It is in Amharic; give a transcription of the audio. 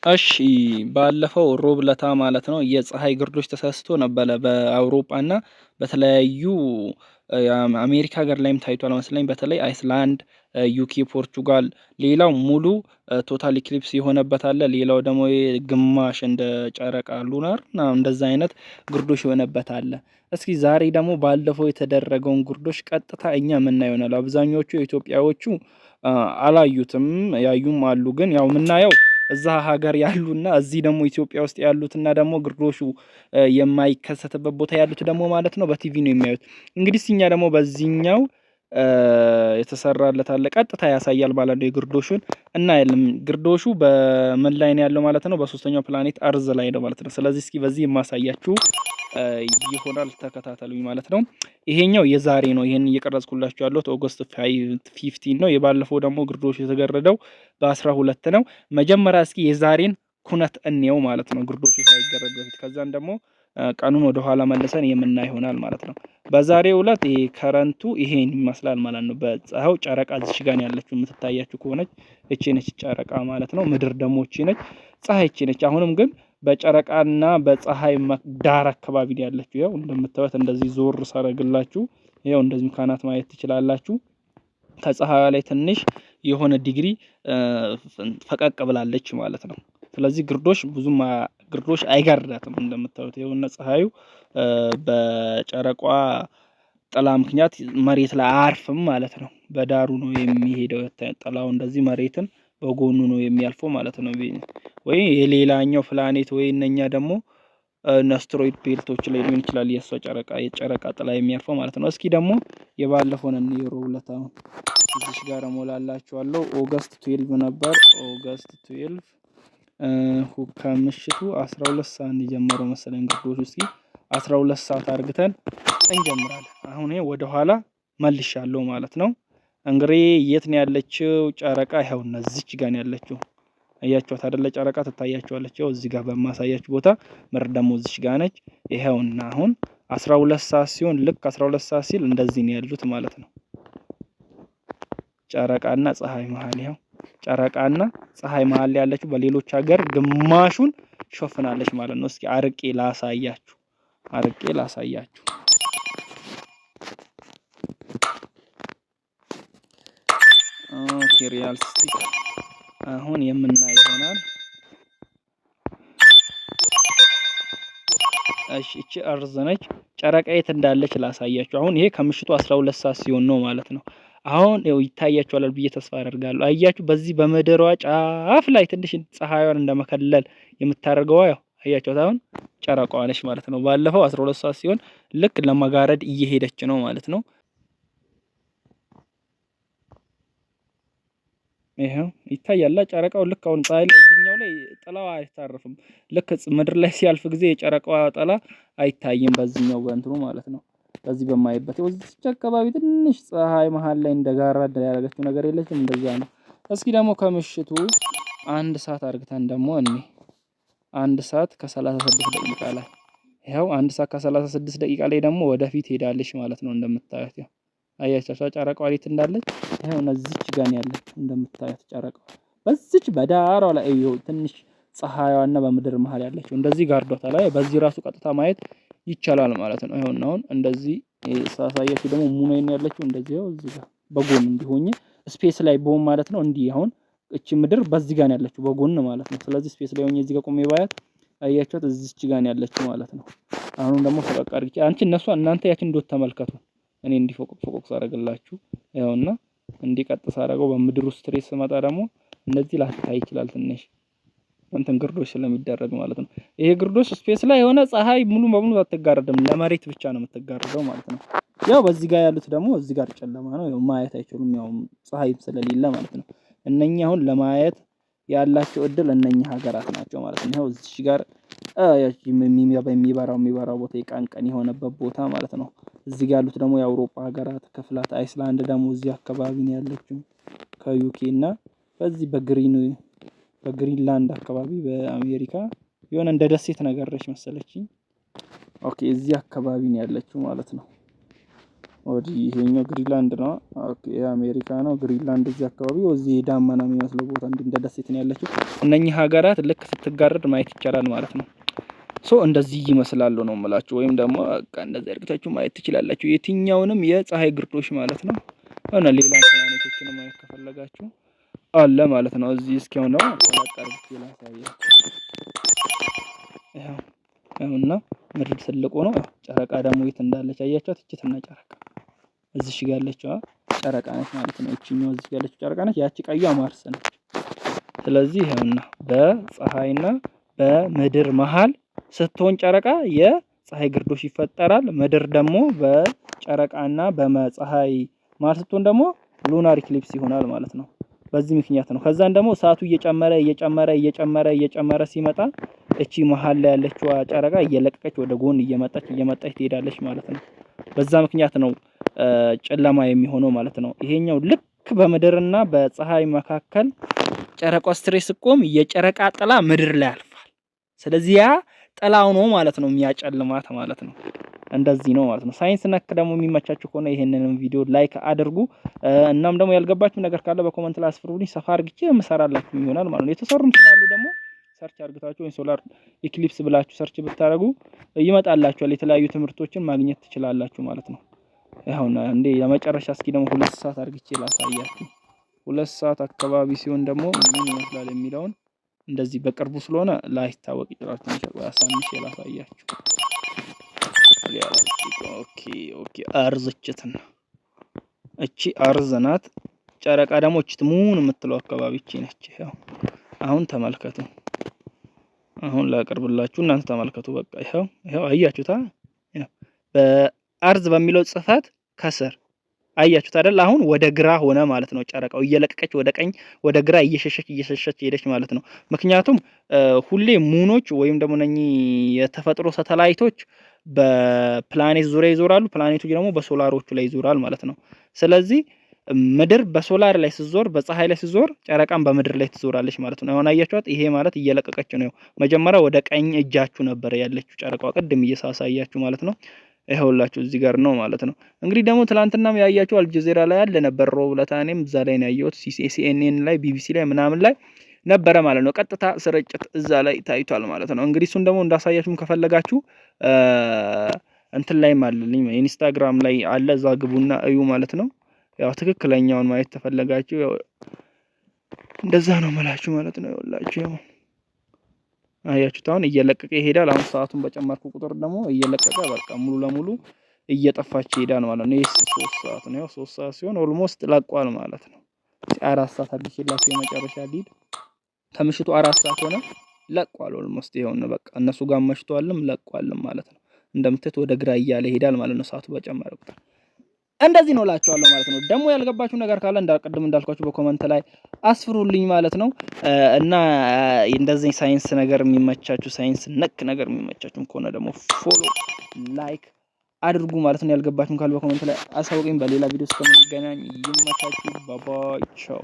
እሺ፣ ባለፈው ሮብ ለታ ማለት ነው የፀሐይ ግርዶሽ ተሳስቶ ነበረ በአውሮፓና በተለያዩ አሜሪካ ሀገር ላይም ታይቷል መስለኝ። በተለይ አይስላንድ፣ ዩኬ፣ ፖርቹጋል፣ ሌላው ሙሉ total eclipse የሆነበት አለ። ሌላው ደግሞ ግማሽ እንደ ጨረቃ lunar እንደዛ አይነት ግርዶሽ የሆነበት አለ። እስኪ ዛሬ ደግሞ ባለፈው የተደረገውን ግርዶሽ ቀጥታ እኛ የምናየው ይሆናል። አብዛኞቹ የኢትዮጵያዎቹ አላዩትም፣ ያዩም አሉ። ግን ያው የምናየው እዛ ሀገር ያሉና እዚህ ደግሞ ኢትዮጵያ ውስጥ ያሉትና ደግሞ ግርዶሹ የማይከሰትበት ቦታ ያሉት ደግሞ ማለት ነው በቲቪ ነው የሚያዩት። እንግዲህ እኛ ደግሞ በዚህኛው የተሰራለት አለ፣ ቀጥታ ያሳያል ማለት ነው የግርዶሹን እና ያለም ግርዶሹ በምን ላይ ነው ያለው ማለት ነው? በሶስተኛው ፕላኔት earth ላይ ነው ማለት ነው። ስለዚህ እስኪ በዚህ የማሳያችሁ ይሆናል፣ ተከታተሉኝ ማለት ነው። ይሄኛው የዛሬ ነው። ይሄን እየቀረጽኩላችሁ ያለሁት August 15 ነው። የባለፈው ደግሞ ግርዶሹ የተገረደው በ12 ነው። መጀመሪያ እስኪ የዛሬን ኩነት እንየው ማለት ነው፣ ግርዶሹ ሳይገረድ በፊት። ከዛን ደግሞ ቀኑን ወደ ኋላ መልሰን የምናይ ይሆናል ማለት ነው። በዛሬው ዕለት ይሄ current ኡ ይሄን ይመስላል ማለት ነው። በፀሐው ጨረቃ እዚች ጋር ያለችው የምትታያችሁ ከሆነች እቺ ነች ጨረቃ ማለት ነው። ምድር ደግሞ እቺ ነች፣ ፀሐይ እቺ ነች። አሁንም ግን በጨረቃና በፀሐይ ዳር አካባቢ ነው ያለችው። ያው እንደምታዩት እንደዚህ ዞር ሳረግላችሁ ያው እንደዚህ ካናት ማየት ትችላላችሁ። ከፀሐይዋ ላይ ትንሽ የሆነ ዲግሪ ፈቀቅ ብላለች ማለት ነው። ስለዚህ ግርዶሽ ብዙም ግርዶሽ አይጋርዳትም። እንደምታዩት ይኸውና ፀሐዩ በጨረቋ ጥላ ምክንያት መሬት ላይ አያርፍም ማለት ነው። በዳሩ ነው የሚሄደው። ጥላው እንደዚህ መሬትን በጎኑ ነው የሚያልፈው ማለት ነው። ወይ የሌላኛው ፕላኔት ወይ እነኛ ደግሞ asteroid belt ኦች ላይ ሊሆን ይችላል የእሷ ጨረቃ የጨረቃ ጥላ የሚያርፈው ማለት ነው። እስኪ ደግሞ የባለፈውን እንየው። ዕለት አሁን እዚሽ ጋር እሞላላችኋለሁ። August 12 ነበር። August 12 ከምሽቱ 12 ሰዓት የጀመረው መሰለኝ ግርዶሹ። እስኪ 12 ሰዓት አርግተን እንጀምራለን። አሁን ይሄ ወደ ኋላ መልሻለሁ ማለት ነው። እንግዲህ የት ነው ያለችው ጨረቃ? ይኸው እዚች ጋር ነው ያለችው። አያችኋት አይደለ? ጨረቃ ትታያችኋለች። ይኸው እዚህ ጋር በማሳያችሁ ቦታ፣ ምድር ደግሞ እዚች ጋር ነች። ይኸውና አሁን 12 ሰዓት ሲሆን ልክ 12 ሰዓት ሲል እንደዚህ ነው ያሉት ማለት ነው። ጨረቃና ፀሐይ መሀል፣ ይኸው ጨረቃና ፀሐይ መሀል ያለችው በሌሎች ሀገር ግማሹን ሸፍናለች ማለት ነው። እስኪ አርቄ ላሳያችሁ፣ አርቄ ላሳያችሁ። Okay፣ realistic አሁን የምናይ ይሆናል። እሺ፣ እቺ earth ነች። ጨረቃ የት እንዳለች ላሳያችሁ። አሁን ይሄ ከምሽቱ 12 ሰዓት ሲሆን ነው ማለት ነው። አሁን ይኸው ይታያችኋል ብዬ ተስፋ አደርጋለሁ። አያችሁ፣ በዚህ በምድሯ ጫፍ ላይ ትንሽ ፀሐይዋን እንደመከለል የምታደርገው ያው አያችኋት፣ አሁን ጨረቃዋ ነች ማለት ነው። ባለፈው 12 ሰዓት ሲሆን ልክ ለመጋረድ እየሄደች ነው ማለት ነው። ይሄው ይታያል ጨረቃው ልክ አሁን ፀሐይ ላይ እዚህኛው ላይ ጥላው አይታረፍም። ልክ ምድር ላይ ሲያልፍ ጊዜ የጨረቃዋ ጥላ አይታይም በዚህኛው በእንትኑ ማለት ነው። በዚህ በማይበት እዚች አካባቢ ትንሽ ፀሐይ መሀል ላይ እንደጋራ ያደረገችው ነገር የለችም፣ እንደዛ ነው። እስኪ ደግሞ ከምሽቱ 1 ሰዓት አርግተን ደግሞ እኔ 1 ሰዓት ከ36 ደቂቃ ላይ፣ ይኸው 1 ሰዓት ከ36 ደቂቃ ላይ ደግሞ ወደፊት ሄዳለች ማለት ነው። እንደምታዩት ያው አያቻቸው ጨረቃዋ የት እንዳለች፣ ይኸው እዚች ጋር ነው ያለችው። እንደምታዩት ጨረቃዋ በዚች በዳሯ ላይ ይኸው ትንሽ ፀሐይዋና በምድር መሀል ያለችው እንደዚህ ጋርዷታል። አይ በዚህ ራሱ ቀጥታ ማየት ይቻላል ማለት ነው። ይኸውና አሁን እንደዚህ ሳሳያችሁ ደግሞ moon ነው ያለችው እንደዚህ፣ ይኸው እዚህ ጋር በጎን እንዲሆኝ space ላይ በሆን ማለት ነው። እንዲህ አሁን እቺ ምድር በዚህ ጋር ነው ያለችው በጎን ማለት ነው። ስለዚህ space ላይ ሆኜ እዚህ ጋር ቆሜ ባያት አያችኋት እዚች ጋር ነው ያለችው ማለት ነው። አሁንም ደግሞ ፈቀቅ አድርጌ አንቺ እነሷ እናንተ ያችን እንዶት ተመልከቱ። እኔ እንዲህ ፎቅ ፎቅ ሳደርግላችሁ ይኸውና እንዲህ ቀጥ ሳደርገው በምድር ውስጥ straight ስመጣ ደግሞ እንደዚህ ላታይ ይችላል ትንሽ እንትን ግርዶሽ ስለሚደረግ ማለት ነው። ይሄ ግርዶሽ space ላይ የሆነ ፀሐይ ሙሉ በሙሉ አትጋረድም፣ ለመሬት ብቻ ነው የምትጋረደው ማለት ነው። ያው በዚህ ጋር ያሉት ደግሞ እዚህ ጋር ጨለማ ነው፣ ያው ማየት አይችሉም፣ ያው ፀሐይም ስለሌለ ማለት ነው። እነኛ አሁን ለማየት ያላቸው እድል እነኛ ሀገራት ናቸው ማለት ነው። ይኸው እዚህ ጋር የሚበራው ቦታ የቀን ቀን የሆነበት ቦታ ማለት ነው። እዚህ ጋር ያሉት ደግሞ የአውሮፓ ሀገራት ክፍላት፣ አይስላንድ ደግሞ እዚህ አካባቢ ነው ያለችው ከዩኬ እና በዚህ በግሪንላንድ አካባቢ በአሜሪካ የሆነ እንደ ደሴት ነገር ነች መሰለችኝ። Okay፣ እዚህ አካባቢ ነው ያለችው ማለት ነው። ወዲህ ይሄኛው ግሪንላንድ ነው። Okay የአሜሪካ ነው። ግሪንላንድ እዚህ አካባቢ እዚህ ዳመና የሚመስለው ቦታ እንደ ደሴት ነው ያለችው። እነኚህ ሀገራት ልክ ስትጋረድ ማየት ይቻላል ማለት ነው። So እንደዚህ ይመስላሉ ነው የምላችሁ። ወይም ደግሞ በቃ እንደዚህ አድርጋችሁ ማየት ትችላላችሁ የትኛውንም የፀሐይ ግርዶሽ ማለት ነው። እና ሌላ ፕላኔቶችን ማየት ከፈለጋችሁ አለ ማለት ነው። እዚህ እስኪ አሁን ደግሞ ጠለቅ አድርጌ ላሳያችሁ። ይኸው ይኸውና ምድር ትልቁ ነው። ጨረቃ ደግሞ የት እንዳለች አያችኋት? እችትና ጨረቃ እዚሽ ጋር ያለችዋ ጨረቃ ነች ማለት ነው። እቺኛው እዚህ ጋር ያለችው ጨረቃ ነች። ያቺ ቀይዋ ማርስ ነች። ስለዚህ ይኸውና በፀሐይና በምድር መሃል ስትሆን ጨረቃ የፀሐይ ግርዶሽ ይፈጠራል። ምድር ደግሞ በጨረቃና በፀሐይ መሃል ስትሆን ደግሞ lunar eclipse ይሆናል ማለት ነው። በዚህ ምክንያት ነው። ከዛን ደግሞ ሰዓቱ እየጨመረ እየጨመረ እየጨመረ እየጨመረ ሲመጣ እቺ መሃል ላይ ያለችዋ ጨረቃ እየለቀቀች ወደ ጎን እየመጣች እየመጣች ትሄዳለች ማለት ነው። በዛ ምክንያት ነው ጨለማ የሚሆነው ማለት ነው። ይሄኛው ልክ በምድርና በፀሐይ መካከል ጨረቃ straight ስትቆም የጨረቃ ጥላ ምድር ላይ ያልፋል። ስለዚህ ያ ጥላው ነው ማለት ነው የሚያጨልማት ማለት ነው። እንደዚህ ነው ማለት ነው። ሳይንስ ነክ ደግሞ የሚመቻችሁ ከሆነ ይሄንንም ቪዲዮ like አድርጉ። እናም ደግሞ ያልገባችሁ ነገር ካለ በ comment ላይ አስፍሩልኝ። ሰፋ አድርግቼ የምሰራላችሁ ይሆናል ማለት ነው። የተሰሩም ስላሉ ደግሞ search አድርጋችሁ ወይ solar eclipse ብላችሁ search ብታደርጉ ይመጣላችኋል። የተለያዩ ትምህርቶችን ማግኘት ትችላላችሁ ማለት ነው። ይኸውና እንዴ የመጨረሻ እስኪ ደግሞ 2 ሰዓት አድርግቼ ላሳያችሁ። 2 ሰዓት አካባቢ ሲሆን ደግሞ ምን ይመስላል የሚለውን እንደዚህ በቅርቡ ስለሆነ ላይታወቅ ይችላል። ትንሽ አሳንሼ ላሳያችሁ። Okay okay earth እችትን እቺ earth ናት። ጨረቃ ደግሞ እችት moon የምትለው አካባቢ እቺ ነች። ያው አሁን ተመልከቱ። አሁን ላቀርብላችሁ እናንተ ተመልከቱ። በቃ ይኸው ይኸው አያችሁታ። በ earth በሚለው ጽፈት ከስር አያችሁት አይደል? አሁን ወደ ግራ ሆነ ማለት ነው። ጨረቃው እየለቀቀች ወደ ቀኝ ወደ ግራ እየሸሸች እየሸሸች ሄደች ማለት ነው። ምክንያቱም ሁሌ moon ኦች ወይም ደግሞ እነኚህ የተፈጥሮ ሳተላይቶች በፕላኔት ዙሪያ ይዞራሉ፣ ፕላኔቶች ደግሞ በሶላሮቹ ላይ ይዞራል ማለት ነው። ስለዚህ ምድር በሶላር ላይ ስትዞር፣ በፀሐይ ላይ ስትዞር፣ ጨረቃም በምድር ላይ ትዞራለች ማለት ነው። አሁን አያችኋት? ይሄ ማለት እየለቀቀች ነው። መጀመሪያ ወደ ቀኝ እጃችሁ ነበር ያለችው ጨረቃዋ ቅድም እየሳሳያችሁ ማለት ነው። ይኸውላችሁ እዚህ ጋር ነው ማለት ነው። እንግዲህ ደግሞ ትላንትናም ያያችሁ አልጀዚራ ላይ ያለ ነበር። ሮብ ዕለት እኔም እዛ ላይ ነው ያየሁት። ሲኤንኤን ላይ፣ ቢቢሲ ላይ ምናምን ላይ ነበረ ማለት ነው። ቀጥታ ስርጭት እዛ ላይ ታይቷል ማለት ነው። እንግዲህ እሱን ደግሞ እንዳሳያችሁም ከፈለጋችሁ እንትን ላይም አለልኝ ኢንስታግራም ላይ አለ፣ እዛ ግቡና እዩ ማለት ነው። ያው ትክክለኛውን ማየት ተፈለጋችሁ ያው እንደዛ ነው መላችሁ ማለት ነው። ይኸውላችሁ ያው አያችሁት አሁን እየለቀቀ ይሄዳል። አሁን ሰዓቱን በጨመርኩ ቁጥር ደግሞ እየለቀቀ በቃ ሙሉ ለሙሉ እየጠፋች ይሄዳል ማለት ነው። ይሄ 3 ሰዓት ነው። ያው 3 ሰዓት ሲሆን almost ለቋል ማለት ነው። 4 ሰዓት አድርጌላችሁ የመጨረሻ ሊድ ከምሽቱ 4 ሰዓት ሆነ ለቋል። Almost ይኸው ነው በቃ እነሱ ጋር መሽቷልም ለቋልም ማለት ነው። እንደምታዩት ወደ ግራ እያለ ይሄዳል ማለት ነው ሰዓቱ በጨመረ ቁጥር። እንደዚህ ነው እላችኋለሁ ማለት ነው። ደግሞ ያልገባችሁ ነገር ካለ እንዳልቀድም እንዳልኳችሁ በ comment ላይ አስፍሩልኝ ማለት ነው። እና እንደዚህ ሳይንስ ነገር የሚመቻችሁ ሳይንስ ነክ ነገር የሚመቻችሁ ከሆነ ደግሞ follow like አድርጉ ማለት ነው። ያልገባችሁ ካለ በ comment ላይ አሳውቁኝ። በሌላ ቪዲዮ እስከምንገናኝ ይመቻችሁ። Bye bye፣ ቻው።